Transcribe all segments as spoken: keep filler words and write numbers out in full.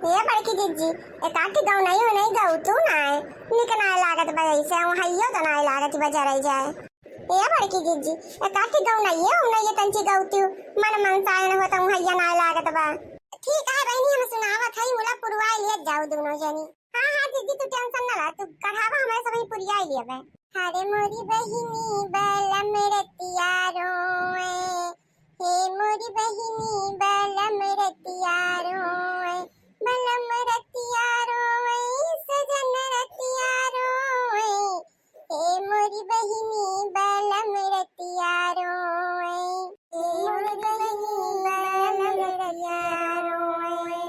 ए बड़की जिज्जी, एकाठी गौनई उनई गौतू नाय, निक नाय लागत बा, ऐसे उहइयो त नाय लागत बा जरई जाए। ए बड़की जिज्जी, एकाठी गौनइये उनइये तंची गौतू, मन मनसायन होत उहइया नाय लागत बा। ठीक है बहिनी, हम सुनावत हई, मुला पुरवाई लियत जाऊ दुनो जनी। हाँ, हाँ, जिज्जी, तू tension न ला, तू कढ़ावा हमरे सबही पुरियाई लियबे। हरे मोरी बहिनी बलम रतिया रोए, हे मोरी बहिनी बलम रतिया रोए, बलम रतिया रोए, सजन रतिया रोए, हे मोरी बहिनी बलम रतिया रोए, हे मोरी बहिनी बलम रतिया रोए।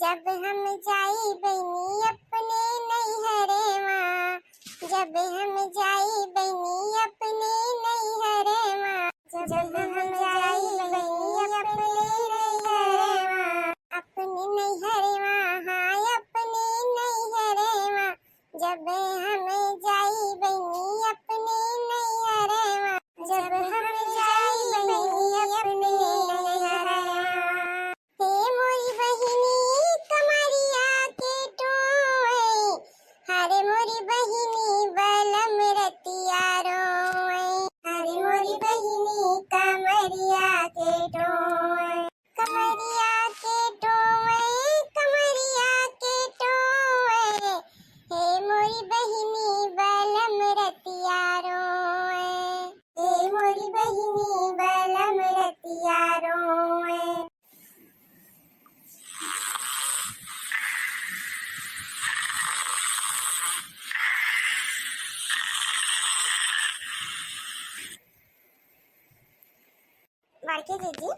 जब हम जाई बहिनी अपने नैहरवा, जब हम जाई बहिनी अपने नैहरवा, जब हम जाई बहिनी अपने नैहरवा, अपने नैहरवा, हाँ, अपने नैहरवा, जब हम जाई बहिनी अपने नैहरवा, जब हम जाई बहिनी अपने नैहरवा। हे मोरी बहिनी कमरिया के टोए, हरे मोरी बहिनी बलम रतिया रोए, हरे मोरी बहिनी कमरिया के टोए, कमरिया के टोए, कमरिया के टोए, हे मोरी बहिनी बलम रतिया रोए, हे मोरी बहिनी बलम रतिया रोए। बड़की जिज्जी,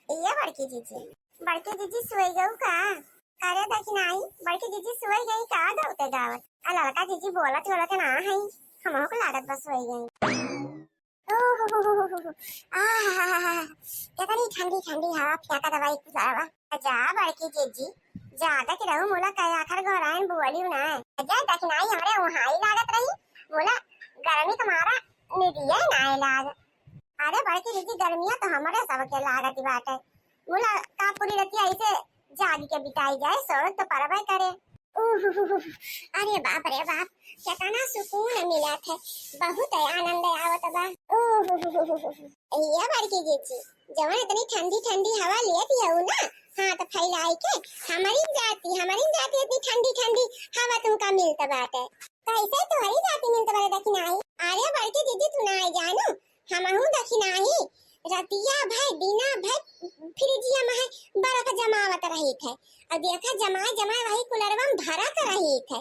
ए बड़की जिज्जी, बड़की जिज्जी सोई गऊ का? अरे दखिनाही, बड़की जिज्जी सोई गई का गौते गावत? आ लड़का जिज्जी बोलत बोलत ना हई, हमहू को लागत बा सोई गई। ओहो, आहा, कितनी ठंडी ठंडी हवा फेंकत बा ई कुलरवा। जा बड़की जिज्जी, ज्यादा के रहू मुला कहे आखर गोराइन बोलियो ना। जा दखिनाही हमरे उहाई लागत रही, मुला गर्मी के मारा निदिये ना लाग। अरे बड़की जिज्जी, गर्मिया तो हमरे सबके लागत बाटे। मुला का पूरी रतिया ऐसे जाग के बिताई जाए, सोवत तो परबे करे। उहुहुहु। अरे बाप रे बाप, केतना सुकून मिलत है, बहुत आनंद आवत बा। उहुहुहुहु। ये बड़की जिज्जी, जवन इतनी ठंडी ठंडी हवा लेत हऊ ना, हाथ फैलाई के, हमरी जाति, हमरी जाति इतनी ठंडी ठंडी हवा तुमका मिलत बाटे। कैसे तोहरी जाति मिलत बाटे दखिनाही? अरे बड़की जिज्जी, तू ना जानू, हमहू दखिनाही रतिया भर, दिना भर फ्रिजिया में है बर्फ जमावत रहित है। और देखा, जमाए जमाए वही कुलरवा में भरत रहित है,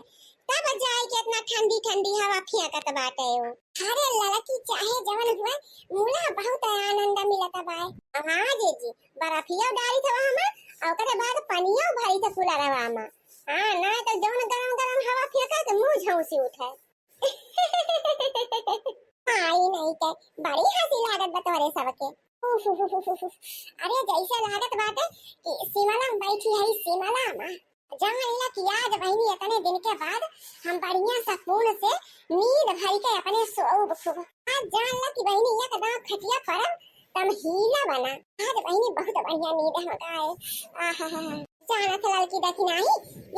तब जाए के इतना ठंडी ठंडी हवा फेंकत बाटे हो। अरे लड़की चाहे जवन हुए, मुला बहुत आनंद मिलत बाए। हाँ जीजी, बर्फिया डारी थे वहाँ में, और ओकरे बाद पनिया भरी थे कुलरवा में। हाँ, ना तो जवन गरम गरम हवा फेंका तो मुँह झौंसी उठे। आई नहीं के, बड़ी हंसी लागत बा तोहरे सबके। अरे जैसे लागत बाटे कि शिमला में बैठी है, शिमला में। जान ला कि आज बहिनी इतने दिन के बाद हम बढ़िया सुकून से नींद भर के अपने सोऊब खूब। आज जान ला कि बहिनी एकदम खटिया परब, तम हीला बना। आज बहिनी बहुत बढ़िया नींद हमका आए। आहा। जानत है लड़की दखिनाही,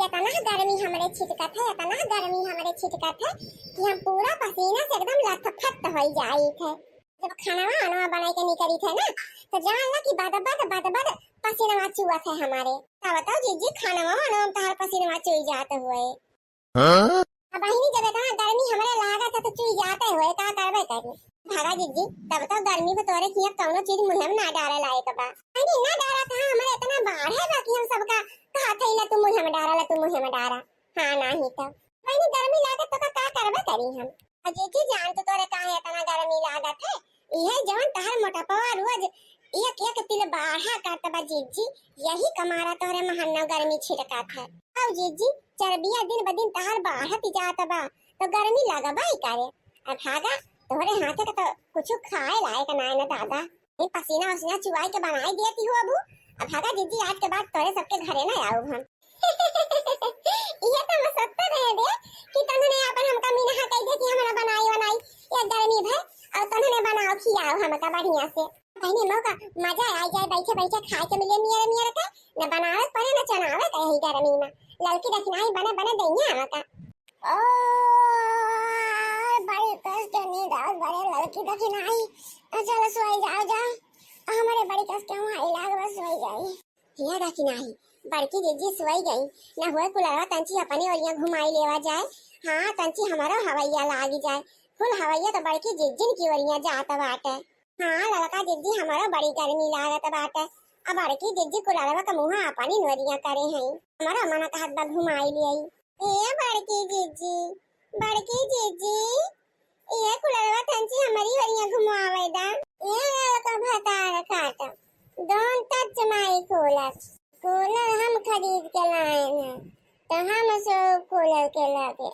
इतना गर्मी हमरे छिटकत है, इतना गर्मी हमरे छिटकत है कि हम पूरा पसीना से एकदम लथपथ हो जाइत है। जब खानवा वानवा बनाई के निकली थे ना, तो जान ला कि बद बद बद बद पसीनवा चुअत है हमारे। तब बताओ जीजी, खानवा वानवा में तहार पसीनवा चुई जात हुए। हाँ? अब बहिनी, जब इतना गर्मी हमरे लागत है तो चुई जाते हुए का करबे करी। भागा जीजी, तब तो गर्मी को तोरे किया कौनो चीज मुँह में ना डारे लायक बा। बहिनी, ना डारा कहाँ, हमरे इतना बाढ़ है बा कि हम सबका कहा थे, "ला तू मुँह में डारा, ला तू मुँह में डारा।" हाँ, नाही तो। बहिनी, गर्मी लागत तो का, का करबे करी हम। अ जीजी जान, तो तोरे काहे इतना गर्मी लागत है? इहे जवन तहर मोटपवा रोज एक एक तिल बाढ़ा करत बा जीजी, यही कमारा तोहरे महन्नो गर्मी छिड़कत है। अब जीजी, चर्बिया दिन ब दिन तहर बाढ़त जात बा, तो गर्मी लगबा ही करे। अब भागा, तोहरे हाथे का तो कुछ खाए लायक ना है ना दादा। ये पसीना वसीना चुआई के बनाई देती हो अबू। अब भागा जीजी, आज के बाद तोहरे सबके घरे ना आऊ हम। ये तो हम सोचते रहे दे कि तन्हने अपन हमका मीनहा कह दे कि हमरा बनाई बनाई ये गर्मी भर, और तन्हने बनाओ खियाओ हमका बढ़िया से। कहने मौका मजा आ जाए, बैठे बैठे खाए के मिले मियर मियर के, न बनावे पड़े न चनावे के यही गर्मी में। ललकी दखिनाही बने बने दइया आवा का। ओ, बड़ी कस के नींद आवत बा रे ललकी दखिनाही। आ, चलो सोई जाओ, जाओ। आ, हमरे बड़ी कस के वहाँ इलाज बा, सोई जाई। हिया दखिनाही, बड़की जिज्जी सोई गई। न हुए कुलरवा तंची अपनी ओरिया घुमाई लेवा जाए। हाँ, तंची हमरो हवैया लागी जाए। कुल हवैया तो बड़की जिज्जिन की ओरिया जात बाटे। हाँ, ललका जिज्जी, हमरो बड़ी गर्मी लागत बाटे। अब बड़की जिज्जी कुलरवा के मुँहा अपनी नोरिया करे हैं। हमरो मन कहत बा घुमाई लियाई। ए बड़की जिज्जी, बड़की जिज्जी, ए कुलरवा तंची हमरी ओरिया घुमावे दा। ए ललका भतार काटा, don't touch my cooler। कूलर हम खरीद के लाए हैं, तो हम सो कूलर के लगे।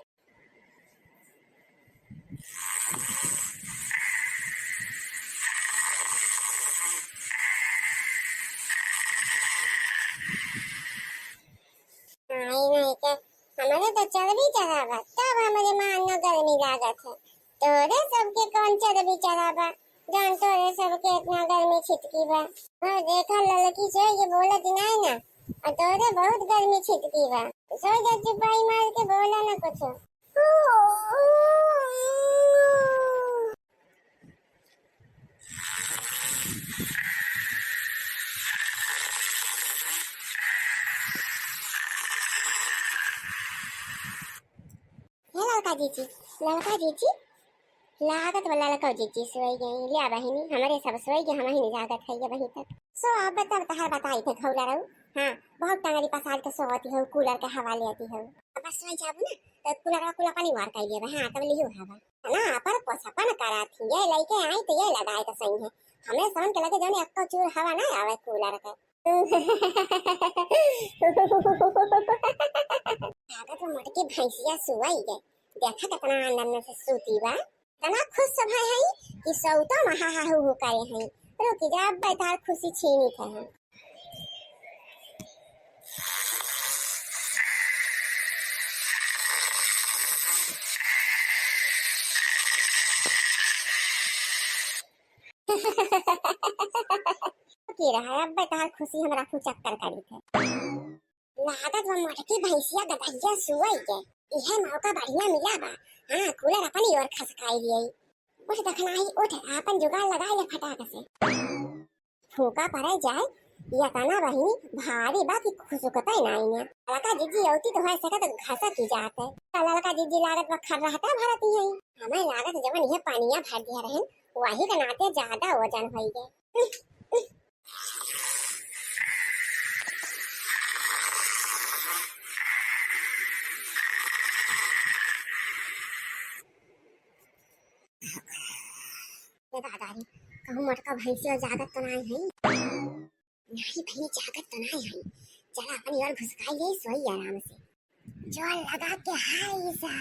नहीं, नहीं के, हमरे तो चरबी चढ़ा बा, तब हमरे मान न गर्मी लागत है। तोरे सबके कौन चरबी चढ़ा बा, जौन तोरे सबके इतना गर्मी छिटकी बा। और देखा ललकी से ये बोलत नहीं ना, और तोरे बहुत गर्मी छिटकी बा। सो जा चुपाई मार के बोला ना कुछ। हे ललका जीजी, ललका जीजी, लागत बा ललका जीजी सोई गई। ले बहिनी, हमरे सब सोई गए, हम ही जागत है ये वहीं तक। सो अब तब तहर बताई थे घौला रहू। हाँ, बहुत टंगरी पसार के सोवती हो, कूलर के हवा लेती हो। अब बस सोई जाबू ना, तो कूलर का कूलर पानी वार कर लेबे। हाँ, तब लियो हवा। ना, पर पोसपन करा थी, ये लइके आई तो ये लगाए तो सही है। हमें समझ के लगे जौन एक्को चूर हवा ना आवे कूलर के। लागत बा मोटकी भैंसिया सुआई गए। देखा कितना आनंद से सूती बा। इतना खुश सब है, है कि सौतो महा हा हू हू करे हैं। रुकी जा, अब बैतार खुशी छीनी थे हम। की रहा, अब तहार खुशी हमरा फुचक्कर करी थे। लागत बा मोटकी भैंसिया गदहिया सुअई के। इहे मौका बढ़िया मिला बा। हाँ, कूलर अपनी ओर खसकाई लिये। उठ दखनाही उठ, आपन जुगाड़ लगाई ले फटाक से। फूका पड़े जाए, या तना बहिनी भारी बा कि खुसुकते नाई ने। ललका जिज्जी औती तो है सकत घसक ही जात है। ललका जिज्जी लागत बा खर रहता भरती है। हमें लागत जवन ये पनिया भर दिया रहन, वही के नाते ज्यादा वजन होई गए। ए दादा रे, कहूँ मोटका भैंसिया जागत तो नाई है? नाई बहिनी, जागत तो नाई है। चला अपनी ओर घुसकाई ले, सोई आराम से। जोर लगा के हाय सा।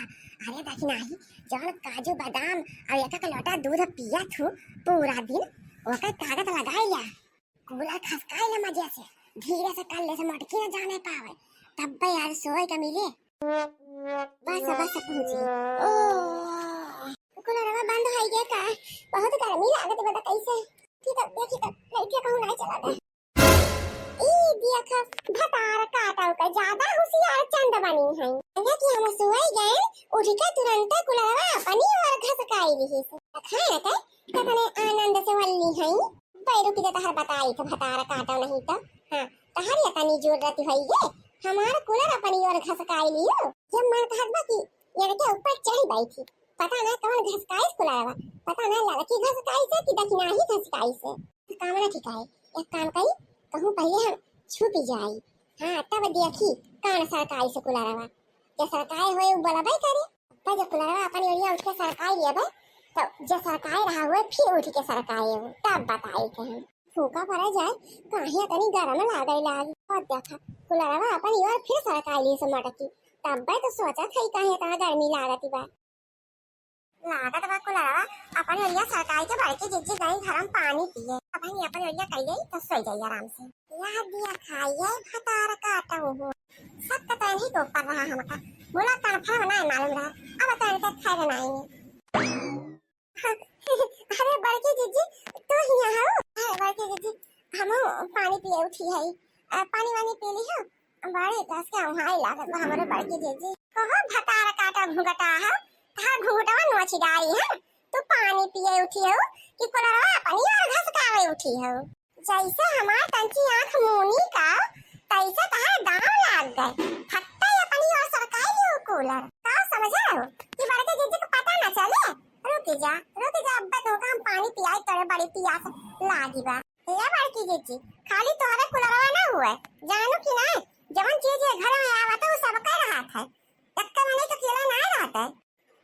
अरे दखनाही, जौन काजू बादाम और एक एक लोटा दूध पिया थू पूरा दिन, ओकर ताकत लगाई ला। कूलर खसकाई ला मजे से, धीरे से कर ले से मोटकी न जाने पावे। तब यार सोए के मिले। बस, बस पहुँची। ओ, कूलरवा बंद होई गया का? बहुत गर्मी लागत बा, कैसे? ठीक है, देखी तो, लड़के कहूँ नहीं चला दे। ई देखा, भतार काटा ओकर ज्यादा होशियार चंद बनी है। कहले कि हम सोए गए, उठ के तुरंते कुलरवा अपनी ओर घसकाई लिहिस। खाए के कितने आनंद से वल्ली है। बैरू की तो तहर बताई तो भतार काटा नहीं तो। हाँ, तहर ये तनी जरूरत होई गे, हमार कूलर अपनी ओर घसकाई लियो। जब मन कहत बा कि लड़के ऊपर चढ़ बैठी, पता ना कौन घसकाइस कुलरवा, पता ना लड़की घसकाइस है कि दखिनाही घसकाइस है। काम ना ठीक है, एक काम करी, कहूँ पहले हम छुप जाई। हाँ, तब देखी कौन सरकाइस कुलरवा। जे सरकाए होए उ बोलबे करे। पर जब कुलरवा अपनी ओरिया उठ के सरकाई लेबे, तो जे सरकाए रहा हुए फिर उठ के सरकाए हो, तब बताई के हम। फूका पड़ा जाए, काहे तनी गरम लागे लागी। और देखा, कुलरवा अपनी ओर फिर सरकाई ली से मटकी। तब तो सोचा था काहे इतना गर्मी लागती बा। लागत बा कुलरवा अपन ओरिया सरकाई के बड़की जिज्जी गई घर में पानी पिए। अब हम अपन ओरिया कइले तो सो जाई आराम से। याद दिया खाइए भतार काटो हो। सब तो तैन ही के ऊपर रहा हमका। मुला तनफा बनाए मालूम रहा। अब तैन के खैर नाई। अरे बड़की जिज्जी, तू ही यहाँ हो? अरे बड़की जिज्जी, हम पानी पिए उठी है। अ, पानी वानी पी ली हो? बड़ी कस के उहाई लागत बा हमरे बड़की जीजी। कहो भतार काटा घुघटा है, तहार घुघटवा नोची डारी है। तू पानी पिए उठी हो कि कुलरवा अपनी ओर घसकावे उठी हो? जैसे हमार तंची आँख मूनी का, तैसे तहार दाँव लाग गए। फट्टे अपनी ओर सरकाई लियो कूलर। का समझे हो कि बड़की जीजी के पता न चले? रुकी जा, रुकी जा, अब्बे तोहका हम पानी पियाई, तोरे बड़ी पियास लागी बा। ए बड़की जीजी, खाली तोहरे कुलरवा ना हुए, जानू कि ना, जवन चीज ये घर में आवत है, वो सबके रहत है। एक्के मने तो अकेले ना रहत है।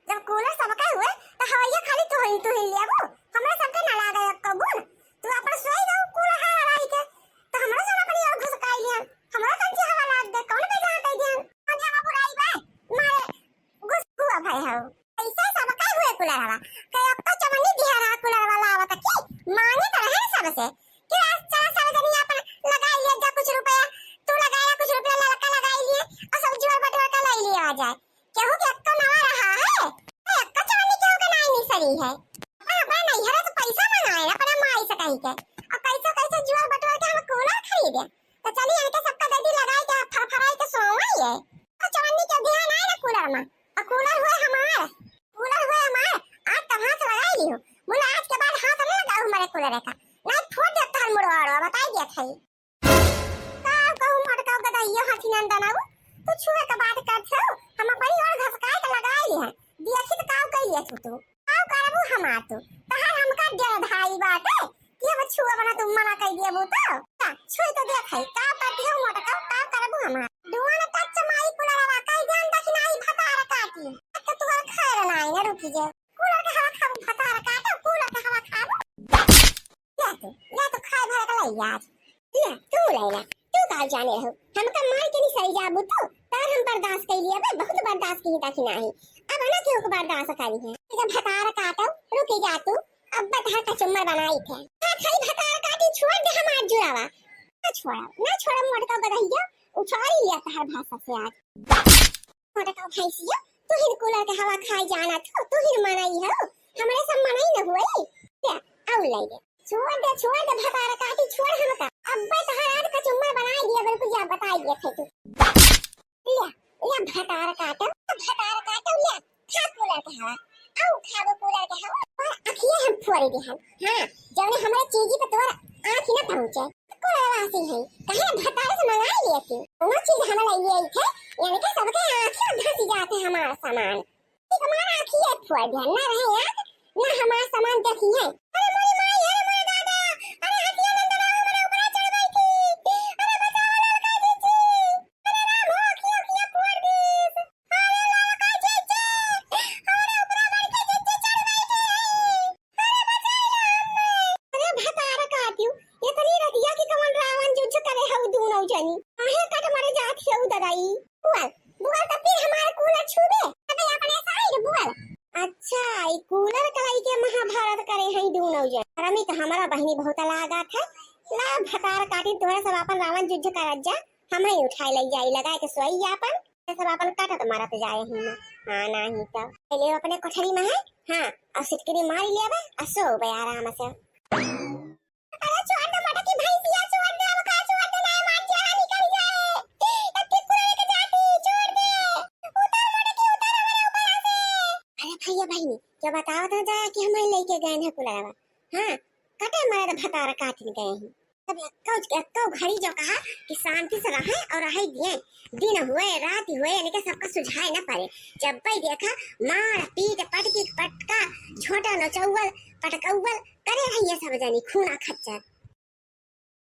जब कूलर सबके हुए, तो हवैया खाली तू ही, तू ही लेबू? हमरा सबके ना लागे एक्को बून। तू अपन सोई जाऊ कूलर हवा हवाई के, तो हमरा सब अपनी ओर घुसकाई लियन। हमरा कौन सी हवा लाग दे, कौन पे जहाँ कह दियन? अब हवा बुराई बा, मारे गुस्सुआ भाई हो। ऐसे सबके हुए कुलरवा। कई अक्का चवन्नी दिया रहा कुलरवा लावत की। मांगे तो रहे सबसे कि आज चार साल जनी अपन लगाई लिया जा कुछ रुपया, तू लगाया कुछ रुपया, लड़का लगाई लिए और सब जुआर बटुआर का लाई लिया जाए। केहू के अक्का नवा रहा है? ए, अक्का चवन्नी केहू के नाई निसरी है। अपन अपना नैहरा से पैसा मंगाए, अपना माई से कही के। और कैसे कैसे जुआर बटुआर के हम कूलर खरीदे। तो चली इनके सबका दे दी लगाई के फरफराई के सोवई है। तो चवन्नी के ध्यान आए ना कूलर में। और कूलर हुए हमार, कूलर हुए हमार। आज तो हाथ लगाई लियो। मुला आज के बाद हाथ नहीं लगाओ हमारे कूलर का। नहीं फोड़ देता है मुड़वा, बताई दिया था। का कहूँ मोटका गदहियो हठी नंदन आऊ, तू छुए के बात करत हो, हम अपनी ओर घसकाए के लगाए ली है। देखी तो काऊ कह लिया तू, तू काऊ करबू हमार तू, तहार हमका डेढ़ ढाई बाटे कि हम छुए बना तू मना कह दिया बू तो। का छुए तो देख है, का कर दियो मोटका, का करबू हमार। दुआ ने कच्च माई कुलरवा कह ध्यान दखिनाई भतार काटी, तो तू खैर नाई ना रुकी जे। कूलर के हवा खाबू भतार काटो, कूलर के हवा खाबू। ले तू, ले तू खाए भर के ले आज। ले तू ले ले, तू का जाने हो? हमका मार के नहीं सही जाबू तू, तार हम बर्दाश्त कर लिया बे, बहुत बर्दाश्त की था कि नहीं। अब ना क्यों को बर्दाश्त करी है? जब भतार काटो, रुकी जा तू, अब बटहर का चुम्मर बनाई थे। का खाई भतार काटी, छोड़ दे हमार जुरावा। ना छोड़ा, ना छोड़ा मोटका गदहिया, उछाल लिया तहर भाषा से आज। मोटका भैंसिया, तू ही कूलर के हवा खाए जाना था, तू ही मनई हो, हमरे सब मनई न हुई। ले, आऊ ले ले। छोड़ दे, छोड़ दे, भतार काटी, छोड़ हमका। अब्बे तोहार आज कचुम्बर बनाई दिया, बिल्कुल जा बताई दिया थे तू। ले, ले भतार काटो, भतार काटो, ले, खा कूलर के हवा। आऊ खाबो कूलर के हवा। और अखिए हम फोड़ दे हम। हाँ, जौने हमारे चीजी पे तोर आँख ही ना पहुँचे। कुलरवासी है, कहे भतार से मंगाई लिए थी। दोनों चीज हम ले लिए थे, यानी कि सबके आँखें धंसी जाते हमारा सामान। एक हमारा आँखी है फोड़ दिया, ना रहे आँख, ना हमारा सामान देखी है। अरे मोरी माई, अरे मोरे दादा, अरे हथिया नंदन आओ, मेरे ऊपर चढ़ गई थी। अरे बचाओ ललका जीजी, अरे राम हो, अखिया, अखिया फोड़ दीस। अरे ललका जीजी, हमरे ऊपर बड़ के जीजी चढ़ गई थी। अरे बचाई ला हमें। अरे भतार काटियो, इतनी रतिया की कमन रावण जुझ करे हऊ दूनौ जनी। काहे कट मरे जात हऊ ददाई? बुअल, बुअल त फिर हमार कूलर छूबे। अबे अपने साइड बुअल। अच्छा, ई कूलर कलाई के महाभारत करे हैं दूनौ जन। अरे में तो हमारा बहिनी बहुत लागत है। ला भतार काटी तोहरा सब अपन रावण जुझ करत जा। हम ही उठाए लग जाई, लगाए के सोई अपन। सब अपन काटत मारत जाए ही ना। हाँ, नाही तो। पहले अपने कोठरी में है। हाँ, और सिटकनी मारी लेबे, आ सोबे आराम से। अरे छोड़ दे मोटकी भैंसिया, छोड़ दे, अब का छोड़ दे, नाही मान जा, निकल जाए। एक ठे कुलर के जाती, छोड़ दे। उतार मोटकी, उतार हमारे ऊपर से। अरे भैया बहिनी, क्या बतावत न जाए कि हम लेके गए हैं कुलरवा। हाँ, कटे मरद भतार काटिन गए हैं। तब एक्को, एक्को घड़ी जो कहा कि शांति से रहे और रहे दिए, दिन हुए, रात हुए, यानी कि सबका सुझाए न पड़े। जब भी देखा, मार, पीट, पटकी, पटका, झोटा नचौवल, पटकौवल, करे रहिए सब जनी, खूना खच्चर।